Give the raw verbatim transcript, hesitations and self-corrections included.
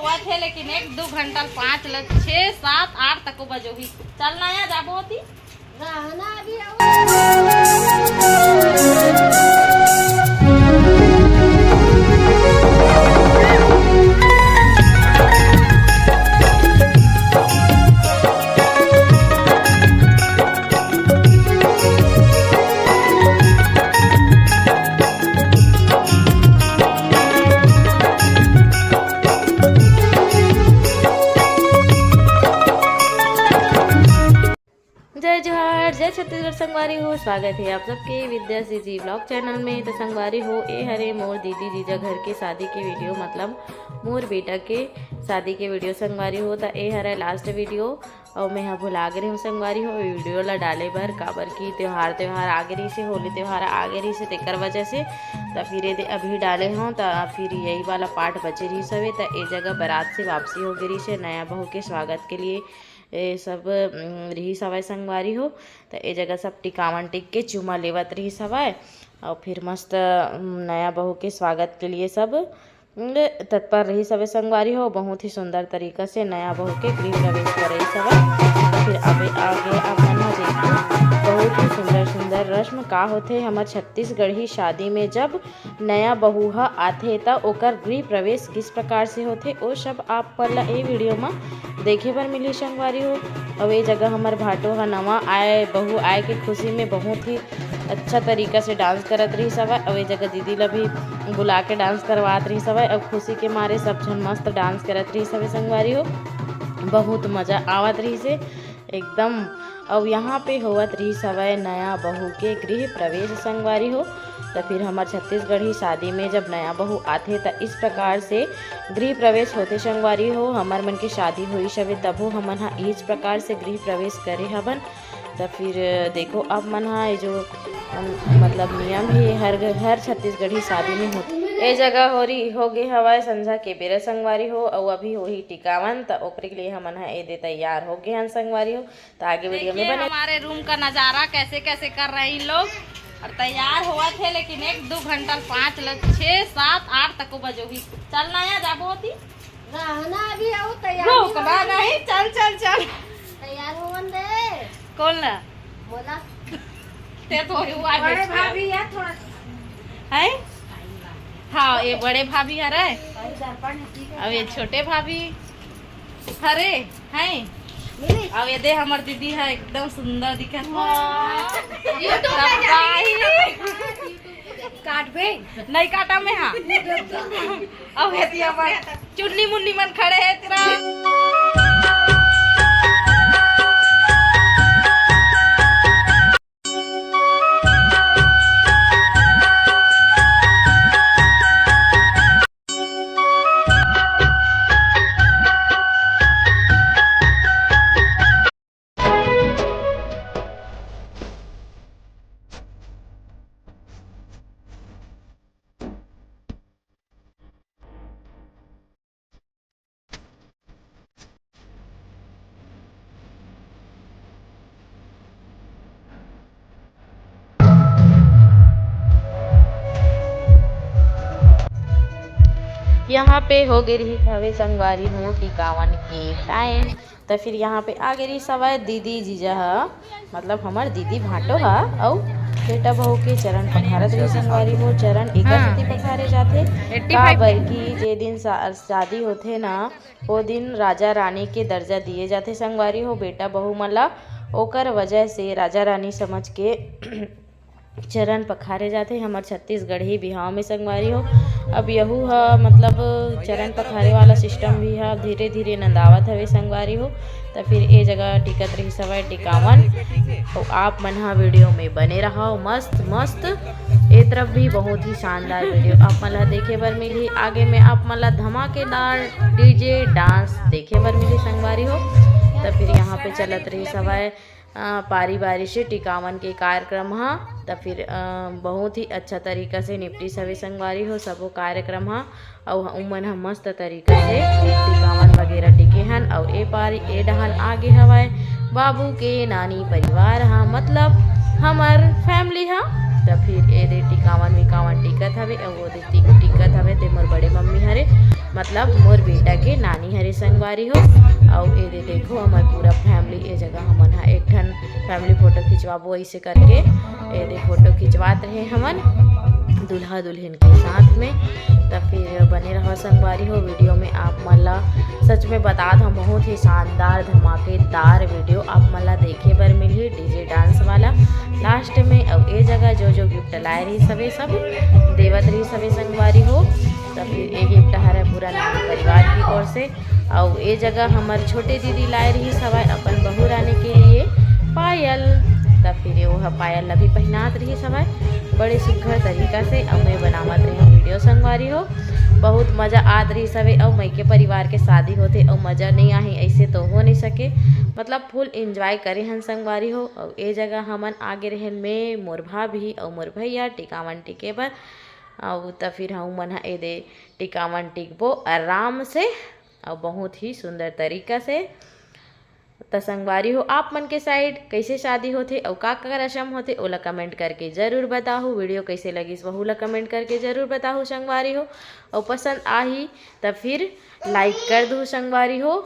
हुआ थे, लेकिन एक दो घंटा, पाँच ल छः, सात, आठ तक बजो ही। चलना है, जाबो होती। रहना अभी। जय जोहार, जय छत्तीसगढ़ संगवारी हो। स्वागत है आप सबके विद्या सीजी व्लॉग चैनल में। तो संगवारी हो, ए हरे मोर दीदी जीजा घर के शादी के वीडियो, मतलब मोर बेटा के शादी के वीडियो संगवारी हो। तो ए हरे लास्ट वीडियो, और मैं हा भुला गे रही हूँ संगवारी हो वीडियो ला डाले बर, काबर कि त्योहार त्योहार आगे रही से, होली त्योहार आगे रही से, तेकर वजह से। तो फिर ये दे अभी डाले हूँ, तो फिर यही वाला पार्ट बचे रही सवे। तो ए जगह बारात से वापसी हो गई रही से, नया बहू के स्वागत के लिए ए सब, उम, रिहिस हवय संगवारी हो। त ए जगह सब टिकावन टिक के चूमा लेवत रिहिस हवय, अउ फिर मस्त, उम, नया बहू के स्वागत के लिए सब, उम, तत्पर रिहिस हवय संगवारी हो। बहुत ही सुंदर तरीका से नया बहू के गृह प्रवेश करिस हवय। फिर अबे आगे आप मन ह देखो, बहुत ही सुंदर सुंदर रस्म का होथे हमर छत्तीसगढ़ी शादी में। जब नया बहू ह आथे, त ओकर गृह प्रवेश किस प्रकार से होथे, ओ सब आप मन ला ए वीडियो म देखे बर मिलही संगवारी हो। अउ ए जगह हमर भाटो ह नवा आए, बहू आए के खुशी में बहुत ही अच्छा तरीका से डांस करत रहिस हवय। अउ ए जगह दीदी ला भी बुला के डांस करवात रहिस हवय। अउ खुशी के मारे सब झन मस्त डांस करत रहिस हवय संगवारी हो, बहुत मजा आवत रहिस हे। एकदम। अउ यहाँ पे होवत रिहिस हवय नया बहू के गृह प्रवेश संगवारी हो। त फिर हमर छत्तीसगढ़ी शादी में जब नया बहू आथे, त इस प्रकार से गृह प्रवेश होथे संगवारी हो। हमर मन के शादी होइस हवे, तभो हमन ह इस प्रकार से गृह प्रवेश करे हवन। त फिर देखो, आप मन ह ये जो, अम, मतलब नियम हे, हर, हर छत्तीसगढ़ी शादी में होथे। ए जगह होरी हो गे हवय संझा के बेरा संगवारी हो, अउ अभी होही टिकावन, त ओकरे के लिए हमन ह ए दे तैयार हो गे हन संगवारी हो। त आगे वीडियो में देखिए बने। हमारे रूम का नजारा, कैसे कैसे कर रहे हैं इन लोग। और तैयार हुआ थे, लेकिन एक दो घंटा, पाँच ल छः, सात, आठ तक बजो ही। चलना है, जाबो होती। रहना अभी, आओ तैयार रुकना नहीं, चल, चल, चल। तैयार होवन दे। कौन ला? बोला। ते तो हुआ बड़े भाभी है थोड़ा। हैं? हाँ, ये बड़े भाभी हरे। भाई दर्पण है, ठीक है। अब ये छोटे भाभी हरे हैं। मिली? अब ये दे, हमर दीदी है, एकदम सुंदर दिखत। वाह। YouTube में सब जाई। काटबे? नहीं काटा मैं, हाँ। अब ये दिया भाई, चुन्नी मुन्नी मन खड़े हैं तेरा। यहाँ पे हो गे रिहिस हवे संगवारी हो टिकावन के टाइम। त फिर यहाँ पे आ गे रिहिस हवय दीदी जीजा ह, मतलब हमर दीदी भांटो ह, अउ बेटा बहू के चरण पखारत रिहिस संगवारी हो। चरण एकर हाँ। सेती पखारे जाथे, एट्टी फाइव। काबर कि जे दिन शा-, शादी होथे ना, ओ दिन राजा रानी के दर्जा दिए जाथे संगवारी हो बेटा बहू मन ला। ओकर वजह से राजा रानी समझ के चरण पखारे जाथे हमर छत्तीसगढ़ी बिहाव में संगवारी हो। अब यहू ह, मतलब चरण पखारे वाला सिस्टम भी ह धीरे धीरे नंदावत हवे संगवारी हो। त फिर ए जगह टिकत रहिस हवय टिकावन। अउ आप मन ह वीडियो में बने रहव, मस्त मस्त। ए तरफ भी बहुत ही शानदार वीडियो आप मन ला देखे बर मिलही। आगे में आप मन ला धमाकेदार डीजे डांस देखे बर मिलही संगवारी हो। त फिर यहाँ पे चलत रहिस हवय, अ, पारी बारी से टिकावन के कार्यक्रम ह। त फिर, अ, बहुत ही अच्छा तरीका से निपटिस हवे संगवारी हो सबो कार्यक्रम ह। अउ ह-, उमन ह मस्त तरीका से टिकावन वगैरह टिके हन। अउ ए पारी ए डहन आगे हवय बाबू के नानी परिवार ह, मतलब हमर फैमिली ह। त फिर ए दे टिकावन विकावन टिकत हवे, अउ ओ दे टिक-, टिकत हवे ते मोर बड़े मम्मी हरे, मतलब मोर बेटा के नानी। संगवारी हो। अउ ए दे देखो, हमर पूरा फैमिली, ए जगह हमन ह एक ठन फैमिली फोटो खिंचवाबो, ऐसे करके ए दे फोटो खिंचवात रहे हमन दूल्हा दुल्हन के साथ में। त फिर बने रहो संगवारी हो वीडियो में। आप मन ला सच में बतात हम, बहुत ही शानदार धमाकेदार वीडियो आप मन ला देखे बर मिलही, डीजे डांस वाला लास्ट में। अउ ए जगह जो जो गिफ्ट लाए रही सबे, सब देवत रही सबे संगवारी हो। त फिर ए गिफ्ट हरे पूरा नानी परिवार की ओर से। अउ ए जगह हमर छोटे दीदी लाए रही सवाय अपन बहू रानी के लिए पायल। त फिर ओह पायल ला भी पहनात रही सवाय बड़े सुघर तरीका से। अउ मैं बनावत रही वीडियो संगवारी हो, बहुत मजा आत रही सवे। अउ मइके परिवार के शादी होथे अउ मजा नहीं आही, ऐसे तो हो नहीं सके। मतलब फुल एंजॉय करे हन संगवारी हो। अउ ए जगह हमन आगे रहन में मोर भाभी अउ मोर भैया टिकावन टिके बर। अउ त फिर हमन ह ए दे टिकावन टिकबो आराम से, अउ बहुत ही सुंदर तरीका से। त संगवारी हो, आप मन के साइड कैसे शादी होथे अउ का का रसम होथे, ओला कमेंट करके जरूर बताहू। वीडियो कैसे लगिस, वहू ला कमेंट करके जरूर बताहू संगवारी हो। अउ पसंद आही त फिर लाइक कर दू संगवारी हो।